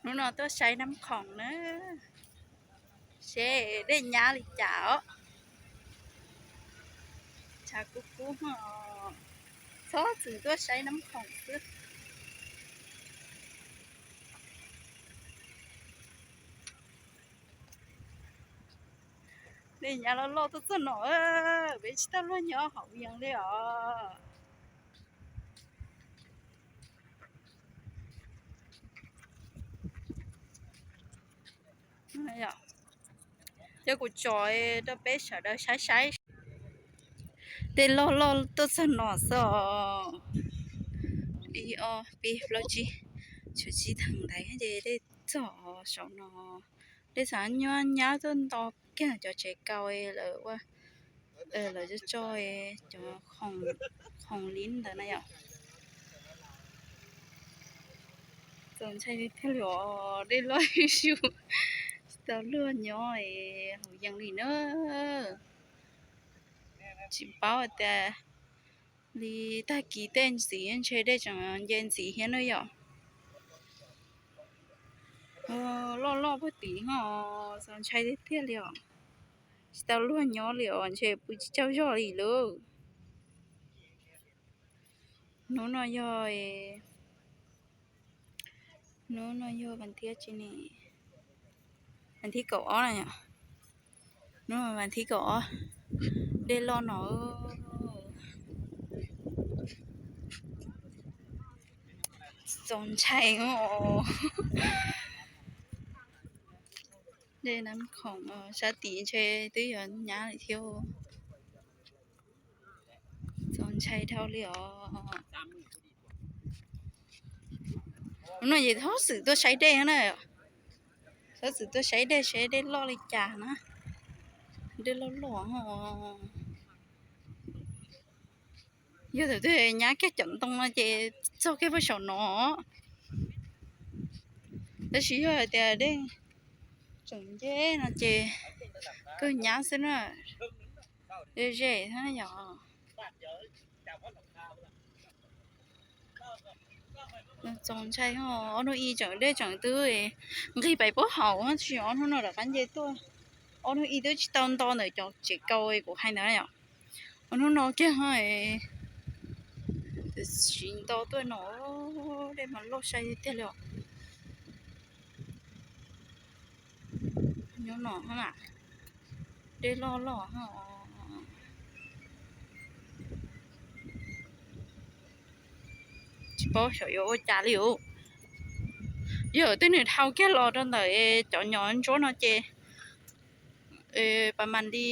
Hnub no tuaj saib Nab Khoom na, seb dej nyab li cas os. Tshav kub kub os, txhob txwm tuaj saib Nab Khoom xwb. Dej nyab loj loj tuaj txog no, peb tsis tau luag nyob hauv yees li os. Cov kuv tso rau peb sawv daws saib saib. Dej loj loj tuaj txog no xwb os. Ib ob peb plaub tsib, tshuav tsib theem ntaiv ces dej txog saum no. Dej xav nyab nyab tuaj nto kiag cov tsev kaus lawv ua, lawv tso cov khoom li ntawd na yom. Txaus ntshai tiag li os, dej loj ib zaug, tsis tau luag nyob hauv yees li na. Tsis paub tias li tag kis tej ntxiv ntshe dej tseem nce ntxiv thiab na yom. Loj loj puag tim ho, txaus ntshai tiag tiag li os. Tsis tau luag nyob li os, ntshe pw tsis tsaug zog li lauj. Hnub no yog, hnub no yog vas thib tsi ne? Vas thib kaum ob na yom. Hnub no vas thib kaum ob, dej loj no. Txaus ntshai os. Dej Nab Khoom sab tid ntshe twb yuav nyab lawm thiab. Txaus ntshai dhau li os. Hnub no ces txhob txwm tuaj saib dej na. Txhob txwm tuaj saib dej, saib dej loj li cas na. Dej loj loj. Yog thaum twg nyab kiag cov ntoo no ces txog kiag puag saum no. Tab sis yog hais tias dej tseem nce no ces kawg nyab xwb na. Ze ze thiab yom. Txaus ntshai, ob hnub ib tseem dej tseem twb nqig pais puag hauv, tab sis ob hnub no rov qab nce tuaj. Ob hnub ib twb tsis tau nto ntawm cov tsev kaus kuv hais ntawd yom. Ob hnub no kiag siv nto tuaj no, dej mas loj sai tiag li os. Nyob no na, dej loj loj. Tsis paub xyov yuav ua cas li os. Yog twb nws dhau kiag los rau ntawm cov nyom ntsuab no ces pas mas li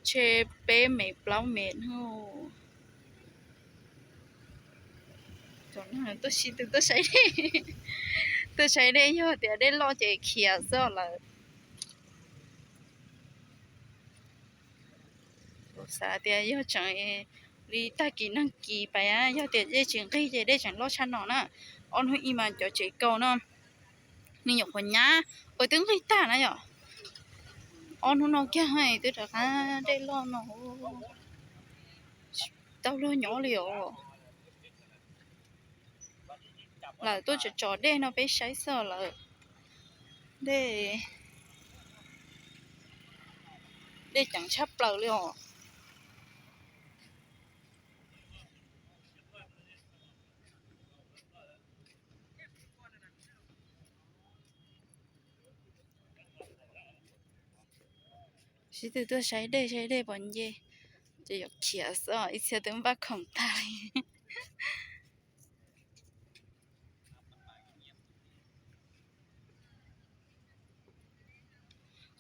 ntshe peb mev plaub mev no. Tuaj saib dej, tuaj saib dej, yog tias dej loj ces khiav xwb lawm. Kuv xav tias yog tseem li tag kis nag kis pais, yog tias dej tsis nqig ces dej tseem loj tshaj no na. Ob hnub ib mas cov tsev kaus no nws nyuam qhuav nyab, ua twb nqig tag na yom. Ob hnub no kiag twb rov qab dej loj no, tsis tau luag nyob li os. Lawv tuaj tsom tsom dej no peb saib xwb lawm. Dej, dej ceev tshaj plaws li os. Sib tw tuaj saib dej, saib dej pom nce, ces yuav khiav xwb, ib txhia twb npaj khoom tag li.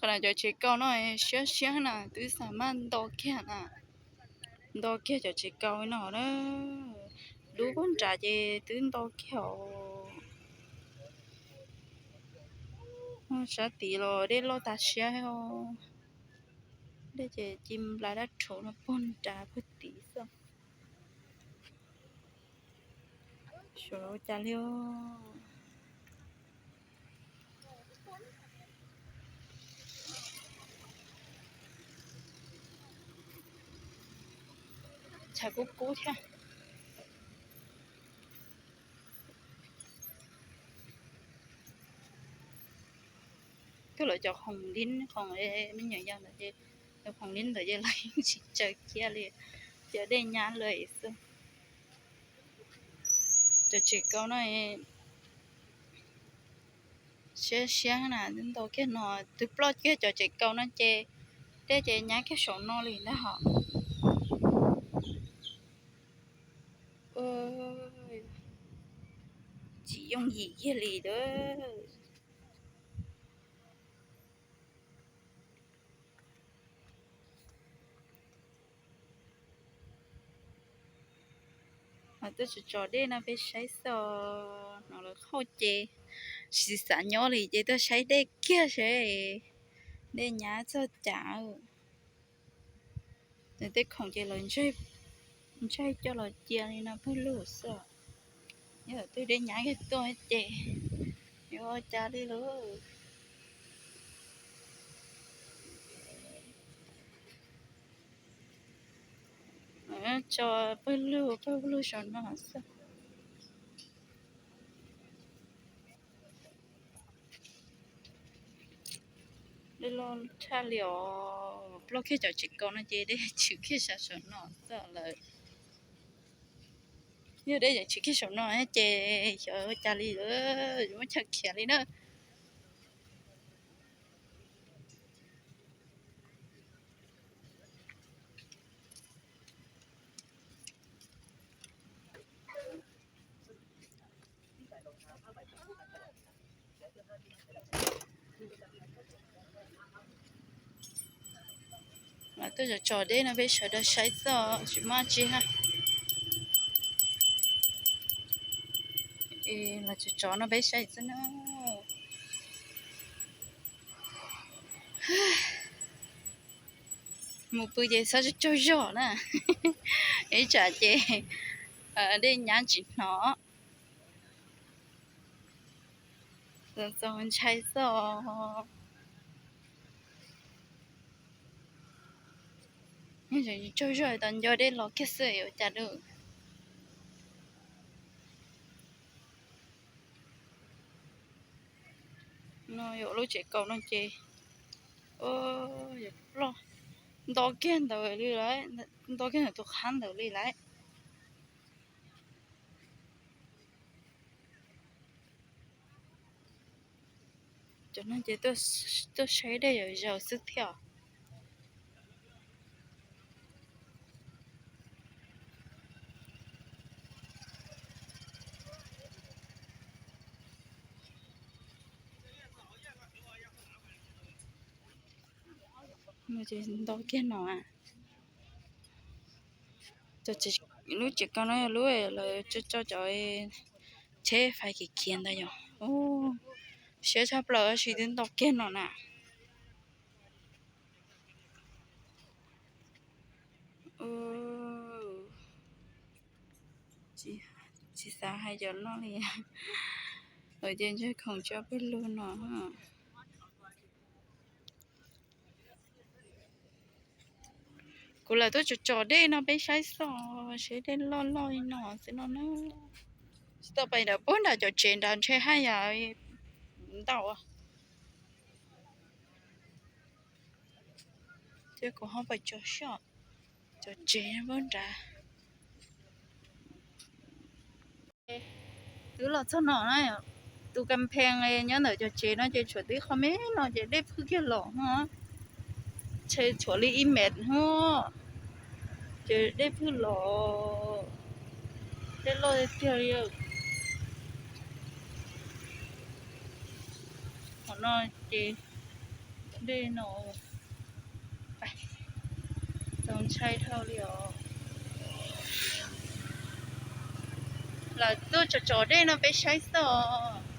Qhov no cov tsev kaus no siab siab na, twb xa maj nto kiag na, nto kiag cov tsev kaus no na, lub puag nrad ces twb nto kiag os. Sab tid los dej loj tas siab, dej ces ci nplas dab rhuv no puag nrad puag tid xwb. Xyov ua cas li. Tshav kub kub thiab. Lawv cov khoom lib khoom me nyuam yaus ntawd ces, cov khoom lib ntawd ces lawv yeej tsis tsaws kiag li, cov dej nyab lawm xwb. Cov tsev kaus no siab siab na, ntau kiag no, twb ploj kiag cov tsev kaus no ces dej ces nyab kiag saum no li ntag hos. Tsis yooj yim kiag li lawm. Tuaj tso tso dej no peb saib xwb os. Hnov lawv qhauj ces tsis xav nyob li ces tuaj saib dej kiag seb dej nyab txog cas. Nws tej khoom ces lawv ntsaig coj los cia li no pawg lug xwb. Yog twg dej nyab kiag tuaj ces yuav ua cas li lawm. Tso pawg lug pawg lug saum no xwb. Dej loj tshaj li os, ploj kiag cov tsev kaus no ces dej tshwm kiag saum no xwb lawm. Yog dej tshwm kiag saum no ces xyov ua cas li lawm, yuav muab chaw khiav li na. Tuaj tso tso dej no peb sawv daws saib xwb tsis muaj tsi hab. Los tso tso no peb saib xwb na. Mus pw ces txhob tsaug zog na, ib tsam ces dej nyab tsis hnov. Txaus ntshai xwb. Tsaug zog tas nco dej los kiag xwb yuav cas lawm. No yog lub tsev kaus no ces, yog ploj nto kiag ntawd li lawm, nto kiag ntawm tus qhab ntawd li lawm. Cov no ces tuaj saib dej yam zaus xwb thiab. Nto kiag no, lub tsev kaus no yog lub lawv tso cov tsheb fais khiav khiav ntawd yom. Siab tshaj plaws tab sis twb nto kiag no na. Tsis xav hais cov no li. Lawv ces ntsawg khoom tso pawg lug no. Kuv lam tuaj tso tso dej no peb saib xwb, seb dej loj loj li no xwb no na. Tsis tau pais nram puag nram cov tsev nrad ntshe haj yam ntau. Ces kuv ho pais tso seb cov tsev puag nrad. Twb los txog no na, tus kas phees nyob ntawm cov tsev no ces tshuav tib qho me no ces dej phwj kiag los ho, ntshe tshuav li ib mev ho, ces dej phwj los, dej loj tiag tiag li. Qhov no ces dej no txaus ntshai dhau li os. Lawv tuaj tso tso dej no peb saib xwb os.